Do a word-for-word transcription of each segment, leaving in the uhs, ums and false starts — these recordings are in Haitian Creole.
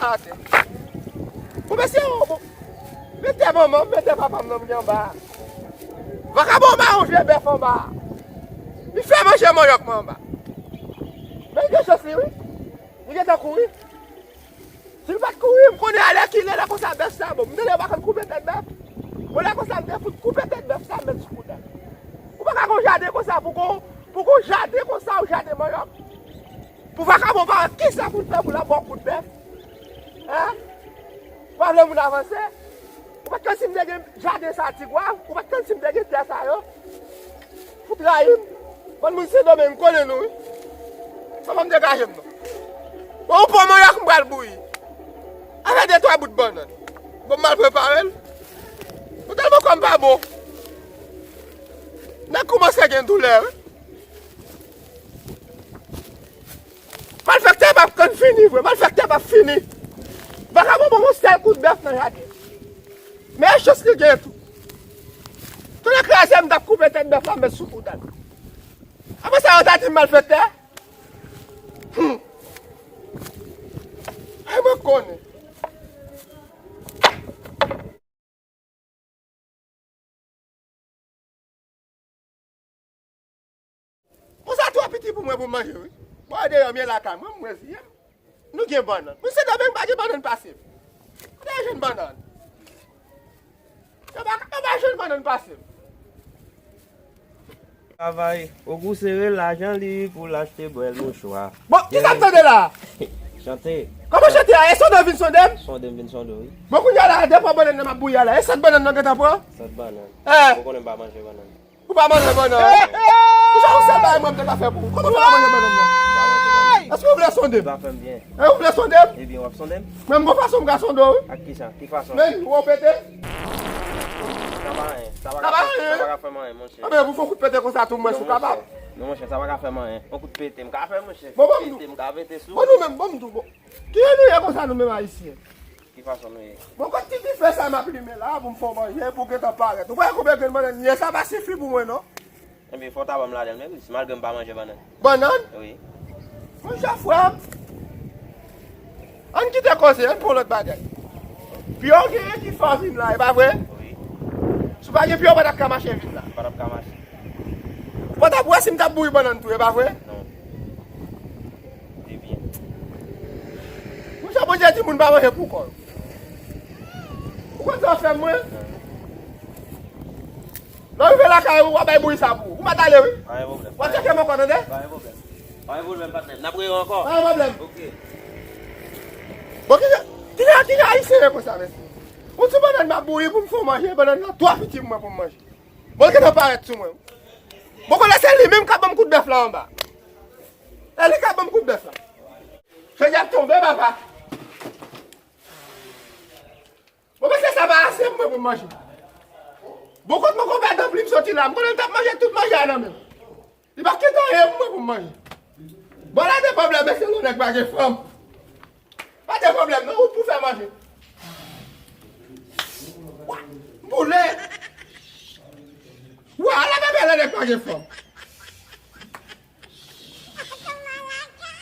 Atè. Bon, mesye, bon, mete manman m, mete papa m nan m gen anba a. Vakabon ba yon vye bèf anba a. Li fè manje manyòk mwen anba. Men li gen chans li, wi. Li gentan kouri. Si l pa t kouri, m konnen alèkile lè konsa bèf sa bon. M tande yo pa konn koupe tèt bèf. Bon, lè konsa m te fout koupe tèt bèf sa, m met sou kout la. Ou pa ka gon jaden konsa pou gon, pou gon jaden konsa, ou jaden manyòk. Pou vakabon pa wè kisa pou l fè pou l ap ba w kout bèf. Hein? Ou pa vle moun avanse? Ou pa t konn si m te gen jaden sa Tigwav? Ou pa t konn si m te gen tè sa yo? Fout rayi m. Bann moun Sendomeng, m konnen nou, wi. Sa pa m degaje m, non. Bon, yon pon manyòk m pral bouyi. Avèk de twa bout bannann. Bon, m mal prepare l. Bon, tèlman kò m pa bon. Nèg koumanse gen doulè, wi. Malfektè p ap konn fini vre, malfektè p ap fini. Vakabon ban m yon sèl kout bèf nan jaden. Men chans li gen tou. Tonnè kraze m, t ap koupe tèt bèf la, m met sou kout la. Apre sa, yo ta di m malfektè. Hmm. Ay, mwen konnen. Bon, sa twò piti pou mwen pou m manje, wi. Bon, deyò, m ye lakay mwen, m reziyen m. Nou gen bannann. Mwen se dòmen m pa gen bannann pase m. Kote yo jwenn bannann? Yo pa, yo pa jwenn bannann pase m. Travay. Ogou sere lajan li pou l achte bwèl mouchwa. Bon, kisa m tande la? Chante. Kòman chante a? E sonde w vin sonde m? Sonde m vin sonde w, wi. Bon, kounye a la, de pwa bannann nan m ap bouyi a la. E sèt bannann nan gentan pran? Sèt bannann. Eh. Ou konnen m pa manje bannann. Ou pa manje bannann. Ou jan ou sèl bagay mwen m te ka fè pou ou. Kòman fè w pa manje bannann nan? M pa manje bannann. Èske w vle sonde m? Ou pa fè m byen. Eh, ou vle sonde m? Ebyen, w ap sonde m? Men m gon fason m ka sonde w, wi. Ak kisa? Ki fason? Men, ou pete. Sa pa anyen. Sa pa ka fè m anyen, monchè. Anben, pou fè yon kout pete konsa tou, mwen si w kapab. Non, monchè, sa pa ka fè m anyen. Yon kout pete, m ka fè, monchè. Bon, bon, m di w. Pete, m ka pete sou. Bon, nou menm, bon, m di w, bon. Kijan nou ye konsa, nou menm Ayisyen? Ki fason nou ye? Bon, kot ti dife sa m ap limen la, pou m fè w manje, pou w gentan parèt. Ou pa wè konbyen grenn bannann m ye, sa pa sifi pou mwen, non. Ebyen, fò w ta ban m ladan l menm, si malgre m pa manje bannann. Bannann? Wi. Monchè, frè m, ann kite koze, ann pran lòt bagay. Pye w genyen ki fè w vin la, e pa vre? Wi. Si w pa gen pye, w pa t ap ka mache vin la. M pa t ap ka mache. Ou pa t ap wè si m t ap bouyi bannann tou, e pa vre? Non. Ebyen. Monchè, Bondye di moun pa manje pou kò l. Ou konn sa w fè m, mwen? Lè w rive lakay ou, w a bay bouyi sa pou ou. Ou mèt ale, wi. Pa gen pwoblèm. W a tcheke m ankò, tande? Pa gen pwoblèm. Pa gen pwoblèm, patnè. N ap rele ankò. Pa gen pwoblèm. Ok. Bon, kijan, kijan, kijan Ayisyen ye konsa, mesye? Yon ti bannann m ap bouyi pou m fè w manje, bannann nan twò piti pou mwen pou m manje. Bon, l gentan parèt sou mwen. Bon, konnen se li menm k ap ban m kout bèf la anba. E li k ap ban m kout bèf la. Fè y ap tonbe, papa. Bon, mesye, sa pa ase pou mwen pou m manje. Bon, kot mwen konpè Danplim soti la, m konnen l t ap manje tout manje a nan men m. Li pa kite anyen pou mwen pou m manje. Bon, la de pwoblèm, mesye, lè nèg pa gen fanm. Pa de pwoblèm, non, ou pou fè manje. Wa, m boule. Wa, ala bebe, lè nèg pa gen fanm.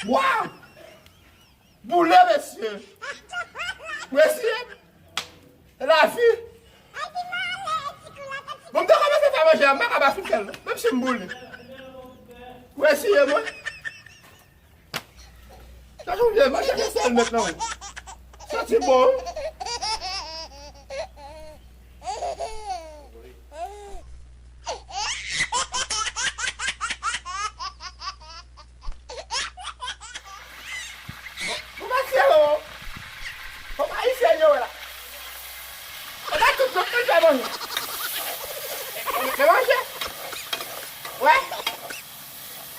Wa! Boule, mesye. Mesye. E lavi. Bon, m te kòmanse fè manje a, m pa ka pa sou sèl, non. Menm si m boule. Ou eseye, mwen. Sa jan w vle, manje gen sèl nèt nan, wi. Santi bon, wi. Bon, mesye yo. Kòm Ayisyen yo la. Anba tout zòt manje a manje. Men manje. Wè.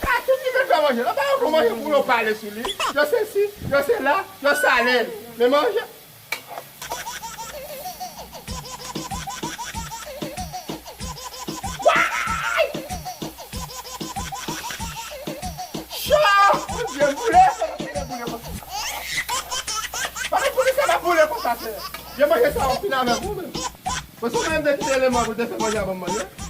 A tout li manje a manje. Anba yo pran manje pou yo pale sou li. Yo sesi, yo sela, yo sale l. Men manje. Wouy! Cho! Bondye, boule, boule, boule konsa. Pa gen polis la, pa boule konsa, sè. Byen manje sa, ou fin avèk ou menm. Paske ou menm te kite eleman pou te fè manje a ban m manje.